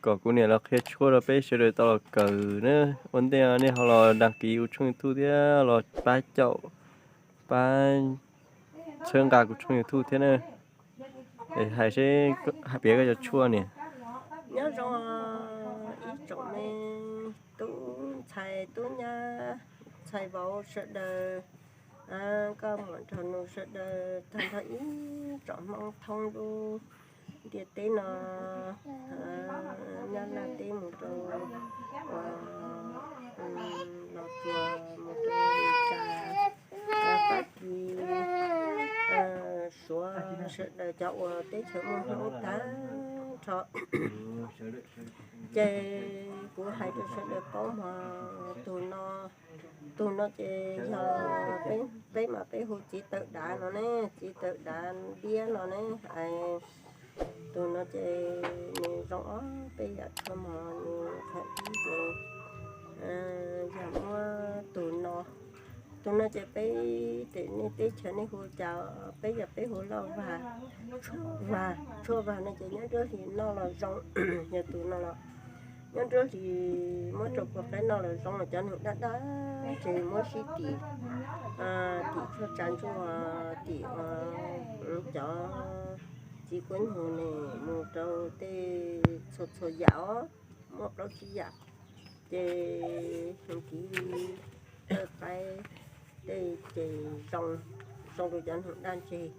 kom kuv niam los qhia tshuaj rau peb sawv daws tau los kawm na. Ua ntej nej ho los đăng ký kuv tshooj YouTube thiab los pab caum, pab txhawb nqa kuv tshooj YouTube thiab na. Es hais seb, hais piav koj cov tshuaj niam. Nyob zoo ib tsoom me tub ntxhais tub nyab, ntxhais vauv sawv daws, koj muam nraug nus sawv daws, tag nrho ib tsoom Hmoob thoob lub ntiaj teb no, Nyab Laj teb mus rau, uas, Los Tsuas mus rau Mes Kas, Fab Kis, Suav, sawv daws cov uas teb chaws muaj Hmoob tag nrho. Ces kuv hais rau sawv daws paub mog, tus no, tus no ces yog peb, peb mas peb hu txiv tawm dav no ne, txiv tawm dav diab no ne. Tus no ces nws zoo ob peb yam tshuaj mog, nws qhov ib ces yog muab tus no, tus no ces peb tej nej teb chaws nej hu cas, peb yog peb hu lauj vag, vag, tshuaj vag no ces nyob nruab hlis noj los zoo, yog tus no los nyob nruab hlis muab rau pua qaib noj los zoo, cov neeg daj daj ces muab sib tim, tim tshuaj tsav ntsuag, tim cov txiv kuab nyuag ne, mus rau tej txhua txhua yam os, muaj plaub tsib yam, ces nkiv li tawj qaib tej ces zoo, zoo rau cov neeg daj ntseg.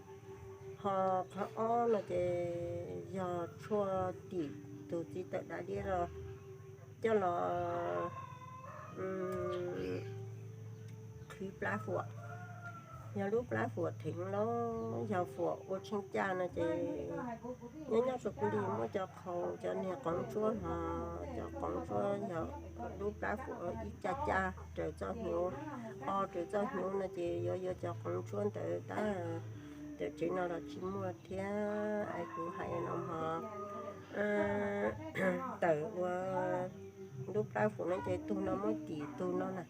Ho qhov ob no ces yog tshuaj tim tus txiv tawm dav diab no coj los qhwv plab fuam. Yog lub plab fuam theev los yog fuam ua tsheej caj no ces nyob nyob rau kuv li muab cov qhaus, cov niag qoov ntsuab no, cov qoov ntsuab yog lub plab fuam ib caj caj raws txoj hnyuv, o raws txoj hnyuv no ces yuav yuav cov qoov ntsuab ntawd tab tom tsev no los tsis muaj thiab es kuv hais no ho tawm ua lub plab fuam no ces tug no muab tim tug no na.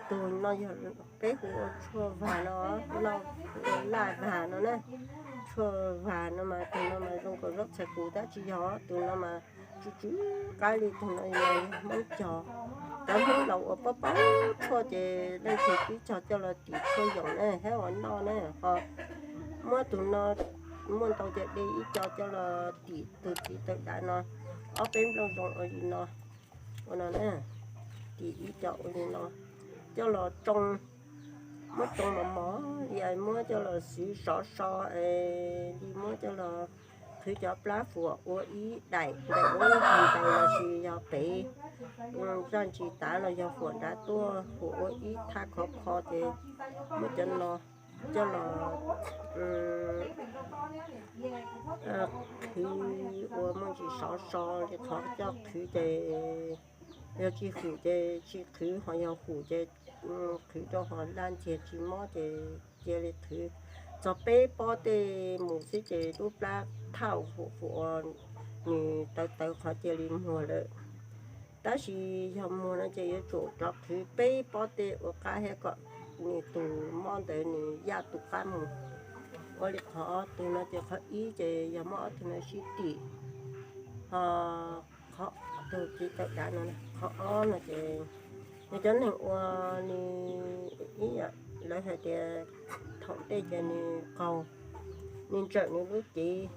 Tug no yog peb hu ua tshuaj vag no, laj vag no na. Tshuaj vag no mas tug no mas zoo nkaus zaub txhais qus tab tsis yog, tug no mas tsw tsw qab li, tug no yog Hmoob cog. Cov Hmoob laus uas paub paub tshuaj ces leej twg twb cog coj los tim tshuaj yoom ne thiab ua noj ne ho. Muab tug no, muaj ntau ces de ib co coj los tim tus txiv tawm dav no, ob peb nplooj zoo ua li no, ua no na, tim ib co ua li no, coj los tsoo, muab tsoo mos mos li, muab coj los xwv sov so es li, muab coj los qhwv cov plab fuam ua ib daim, daim ua ib hlis daim los sis yog pem zaj ntsis tav los yog fuam nrad tuaj, fuam ua ib thaj khov kho ces muab cov no coj los qhwv ua muaj ntsis sov so li qhov coj qhwv ces yog tsis hum ces tsis qhwv, ho yog hum ces qhwv rau ho laj ntxiag tsis mob ces cia li qhwv txog peb pob tej mus xwb ces lub plab thauj huam huam nws tawv tawv qhov cia li muag lawm. Tab sis yog muag no ces yuav tsum rov qhwv peb pob tej ua qab thiab kom nws tus mob ntawd nws yaj tus qab mus. Ua li qhov ob tug no ces qhov ib ces yog muab ob tug no sib tim, ho qhov tug txiv tawm dav no, qhov ob no ces yog cov neeg uas nws ib yam lawv hais tias thaum ntej ces nws qaug, nws ntsawm nws lub cev,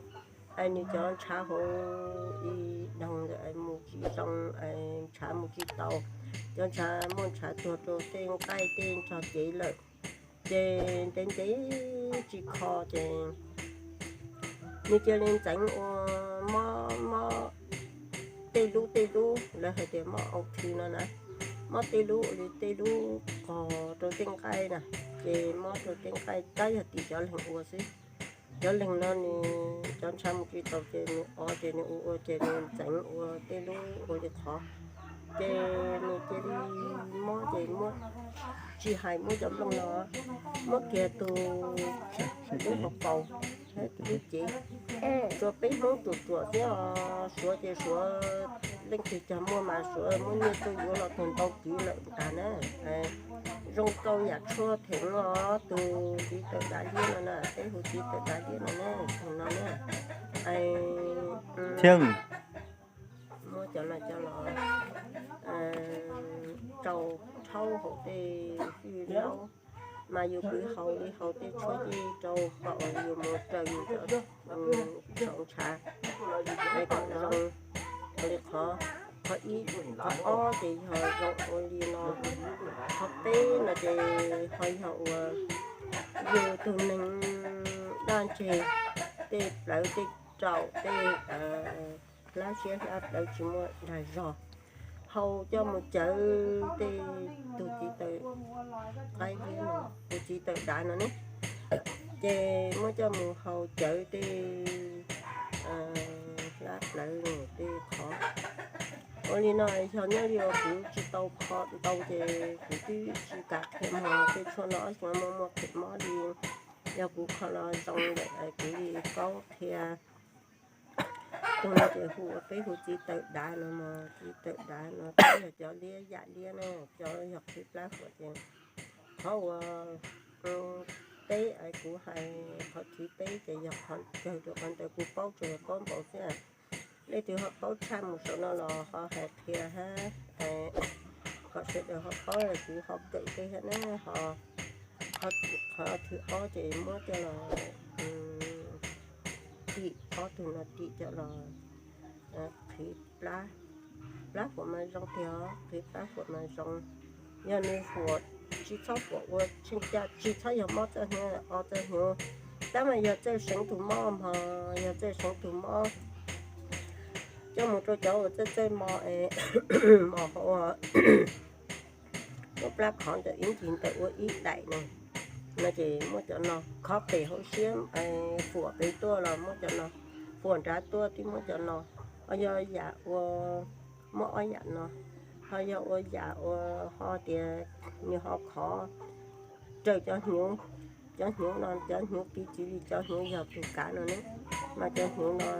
es nws cov ntshav hauv ib doog ntawd es mus tsis zoo, es ntshav mus tsis tau, cov ntshav muaj ntshav tuag rau tej nqaij tej nrog cev lawm, ces ntev ntev tsis kho ces nws cia li ntxeev ua mob, mob tej lub tej lub, lawv hais tias mob au thi no na, mob tej lub ua li tej lub qog rau tej nqaij na, ces mob rau tej nqaij tab yog tim cov leeg ua xwb. Cov leeg no nws cov ntshav mus tsis tau ces nws o ces nws ua ua ces nws ntxeev ua tej lub ua li qhov, ces nws cia li mob ces muab, tsis hais muab cov nplooj no, muab kiag tus lub hauv paus, lub cev. Tsuas peb Hmoob ruam ruam xwb os, Suav ces Suav leej twg cog muaj mas Suav muab nyiaj tuaj yuav los tag ntau kiv lawm tas na. Zoo nkauj yam tshuaj theem no, tus txiv tawm dav liab no na, peb hu txiv tawm dav liab no na, tus no na. Thiab muab cov no coj los rau rhaub hauv tej fij laub, mas yus kwv haus li haus tej tshuaj cij rau kom yus mus raws yus cov tsoos ntshav kom zoo. Ua li qhov, qhov ib, qhov ob ces yog zoo ua li no. Qhov peb no ces ho yog uas yus tus neeg daj ntseg, tej plawv tej raum tej hlab siab hlab plawv tsis muaj dag zog, haus coj mus cawv tej tus txiv taws qaib, tus txiv taws dav no ne, ces muab coj mus haus cawv tej hlab plawv tej qhov. Ua li no yog nyob li uas kuv tsis tau kho ntau ces kuv twb tsis kam qhia mog, tej tshuaj no ob xyoo muaj muaj phem mob li. Yog kuv kho los zoo lawm kuv li paub qhia. Tus no ces hu ua peb hu txiv taws dav no mog, txiv taws dav no peb yog cov liab yam liab na, cov yog qhwv plab huam ces qhov uas peb, kuv hais qhov thib peb ces yog qhov kawg rau qhov ntawd kuv paub tsuas yog paub npaum xwb. Leej twg ho paub tshaj mus saum no los ho hais qhia hab, kom sawv daws ho paub, kuv ho kawm tej thiab na. Ho qhov thib ob ces muab coj los dim, ob tug no dim coj los qhwv plab, plab huam mas zoo tiag, qhwv plab huam mas zoo. Yog nws huam, tsis txhob huam ua tsheej caj, tsis txhob yog mob txoj hnub, o txoj hnub, tab mas yog txawj seev tus mob mog, yog txawj seev tus mob coj mus rau cov uas txawj txawj mos, mos hauv, muab plab khov ntawm ib ncig ntawm ua ib daim no, no ces muab cov no khov pem hauv siab, huam pem tuaj los muab cov no, huam nrad tuaj twb muab cov no. Ho yog yam ua, muab ob yam no. Ho yog ua yam ua ho tias nws ho khov raws cov hnyuv, cov hnyuv no cov hnyuv piv txwv li cov hnyuv yog tus kav no ne, mas cov hnyuv no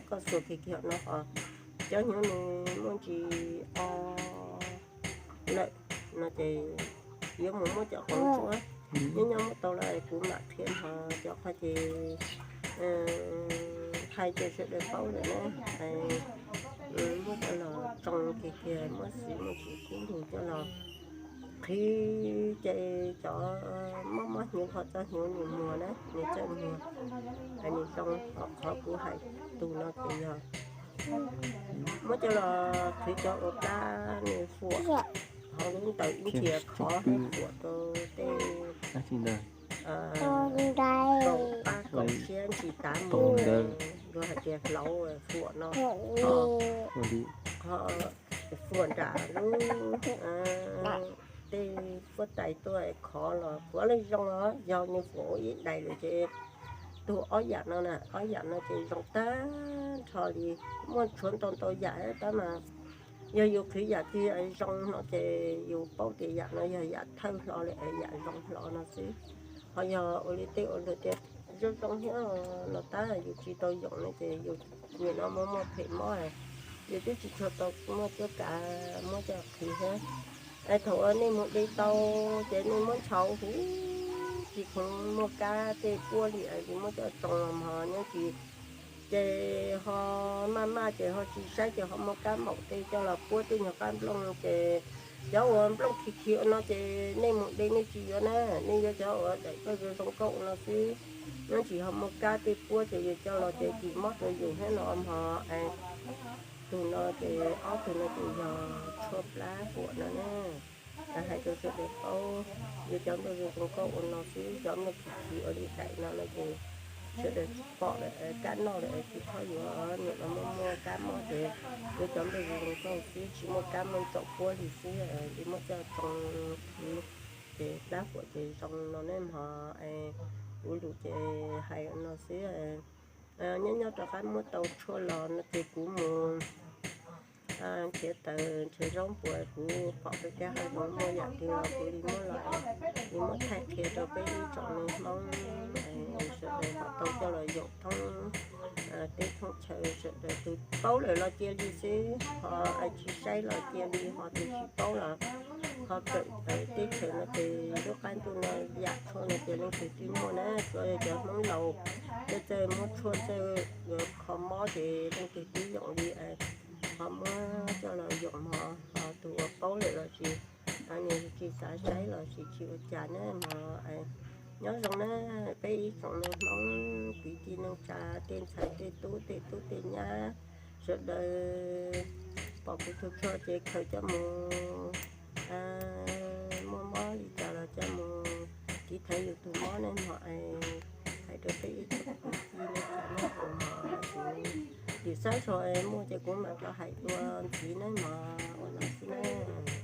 koj xuas kiag kiag no ho cov hnyuv nws muaj ntsis o lawm no ces yuav mus muab cov qoob tsuab. Nyob nyob muab tau los kuv mam qhia ho cov qhov ces hais rau sawv daws paub lawm na. Muab coj los tsoo kiag kiag, muab xim muab tsis kub lug coj los qhwv ces cov mob mob hnyuv ho txoj hnyuv nws muag na, nws txawj muag. Nws zoo, ho qhov kuv hais tus no ces yog muab coj los qhwv cov uas plab nws huam, ho lub ntawm ib ntsia khov huam rau tej kaum pab kaum siab ntsis tav mus, luag hais tias hlauv huam no, ho huam nram lub tej huab tais tuaj khov los kuv leej zoo os. Yog nws huam ua ib daim lawm ces tug ob yam no na, ob yam no ces zoo tag nrho li. Muaj tshuav ntau ntau yam tab mas yog yus qhwv yam twg zoo no ces yus paub tias yam no yog yam thawj hlo li, yam zoo hlo no xwb. Ho yog ua li tej ua luag tias zoo zoo thiab no tab yus tsis tau yoom no ces yus nim no muaj muaj phem mob, yus twb tsis tshua tau muaj cuab kav muab coj qhwv thiab. Es thaum uas nej mus de tau ces nej muab ntshaus huv, tsis khoom muaj kab tej puab li es muab coj tsoo los mog nyob tsis ces ho maj maj ces ho tsis saib ces ho muaj kab maum tej coj los puab tej nyuag qab nplooj ces cov uas nplooj khi khi ua no ces nej mus de nej tsis yuav na, nej yuav cov uas daim koj zoo zoo nkauj ua no xwb. Nyob tsis ho muaj kab tej puab ces yus coj los ces tim mob rau yus thiab no mog. Tus no ces ob tug no ces yog tshuaj plab huam no na. Hais rau sawv daws paub, yus cov nplooj zoo zoo nkauj ua no xwb, cov nplooj khi khi ua li daim no no ces sawv daws tsis pom lawm, kab noj lawm tsis txhob yuav, nim no muaj muaj kab mob ces yus cov nplooj zoo zoo nkauj xwb, tsis muaj kab muaj ntsaum puab li xwb, yus muab coj tsoo khwv ces plab huam ces zoo no ne mog. Kuv lus ces hais no xwb. Nyob nyob rov qab muab tau tshuaj los no ces kuv mus nrhiav taws nrhiav zaub npua, kuv pom peb teb hauv zoov muaj yam twg los kuv li muab los, li muab thaij qhia rau peb ib tsoom neeg Hmoob sawv daws kom tau coj los yoom thoob teb thoob chaw, sawv daws tus paub lawm los cia li xwb, ho tsis saib los cia li, ho tus tsis paub los ho kawm teb chaws no ces lub qab ntuj no yam tshuaj no ces leej twg twb muaj na, tsuav yog cov Hmoob laus txawj txawj muab tshuaj txawj kho mob ces leej twg twb yoom li. Ho muab coj los yoom mog, ho tus uas paub lawm los tsis, nws tsis xav saib los tsis tsis ua cas na mog. Nyob zoo na peb ib tsoom neeg Hmoob kwv tij neej tsa, tej ntxhais tej tub tej tub tej nyab sawv daws, pom kuv tus tsho ces khaws coj mus muaj mob li cas los coj mus tiv thaiv yus tus mob ne mog. Hais rau peb ib tsoom kwv tij neej tsa mog, yus xav tso muaj ces kuv mam rov hais dua ntxiv ne mog, ua no xwb na.